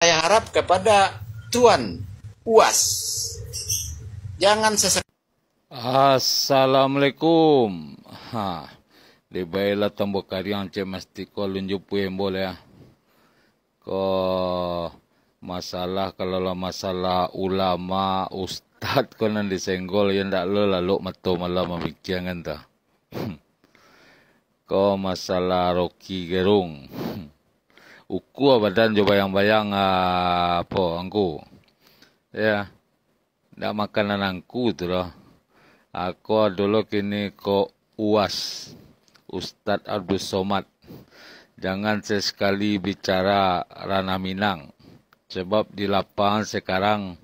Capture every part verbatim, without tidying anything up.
harap kepada Tuan Uas, jangan sesekali. Assalamualaikum. Ha, dibailah tambah kariang cek mastiko lunjupuih embo ya. Ko masalah, kalau lah masalah ulama, ustad ko nan disenggol, ya ndak lo lalok mato malam mamikiakan tu. Ko masalah Rocky Gerung. Ukua badan jo bayang-bayang, ah, apo, angku. Ya, ndak makanan angku tu doh. Ako dulu kini ko Uas, Ustadz Abdul Somad. Jangan sesekali bicara ranah Minang. Sebab di lapangan sekarang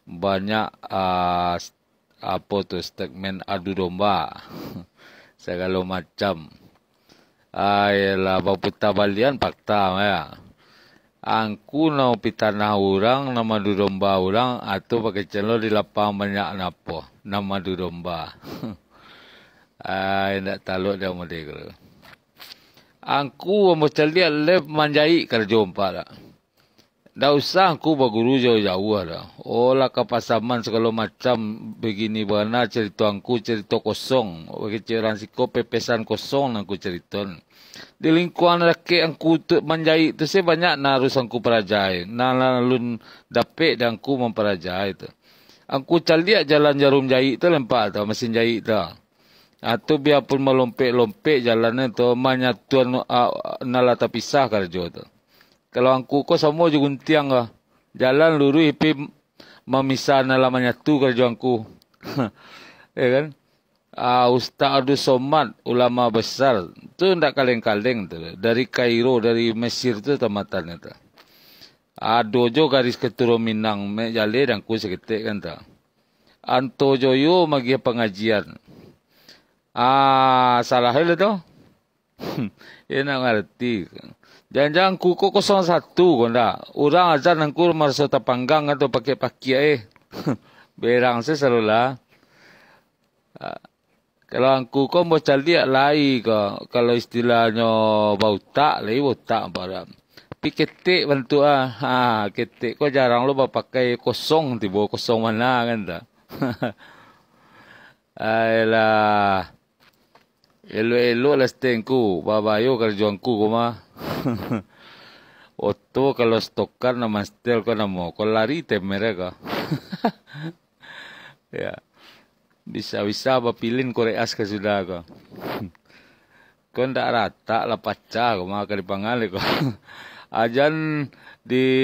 banyak, ah, apo tu, statement adu domba. Sagalo macam. Ayolah, baputa balian fakta, ya. Angku nan pitanah urang, nan madu domba urang, atau pakai celo di lapang banyak napo, nan madu domba. Ai, ndak talok dia model tu. Angku ambo caliak live manjaik karajo ampak lah. Ndak usah angku baguru jauah-jauah lah. Oh, lah ka pasaman sagalo macam begini bana carito angku, carito kosong. Bagi cik urang siko pepesan kosong nan angku carito ni. Di lingkuang dakek angku tu manjaik tu se banyak nan harus angku parajai. Nan alun dapek di angku mamparajai tu. Angku caliak jalan jarum jaik tu lempak tu, masin jaik tu. Atau biapun malompek-lompek jalannyo tu, manyatuan, ah, nan lah tapisah karajo tu. Kalau angku ko samo jo guntiang ko. Jalan luruih pi mamisah nan lah manyatu karajo angku. Ya kan? Ah, Ustaz Abdul Somad, ulama besar. Tu ndak kaleng-kaleng tu. Dari Kairo, dari Mesir tu tamatannyo tu. Ado jo garis keturunan Minang, mek jaleh dangku saketek kan tu. Anto Joyo magiah pangajian. Ah, salah lah tu. Iyo nak ngarti. Jangan-jangan angku ko kosong satu ko ndak. Urang azan angku maraso tapanggang atau pakiak-pakiak eh. Berang se sarolah. Ah, kalau angku ko ambo caliak lai ko, kalau istilahnyo bautak, lai bautak ampek urang. Tapi ketek bantuak ah. Ha, ketek ko jarang lo bapakai kosong tibo, kosong mana kan tu. Ailah. Elok-elok lah stengku, babayo karajo angku ko mah. Oto kalau stokan nama setel ko namo, ko lari temer ko. Ya. Bisa-bisa bapilin korek as ka sudah ko. Ko ndak ratak lah pacah ko mah ka dipangan ko. Ajan di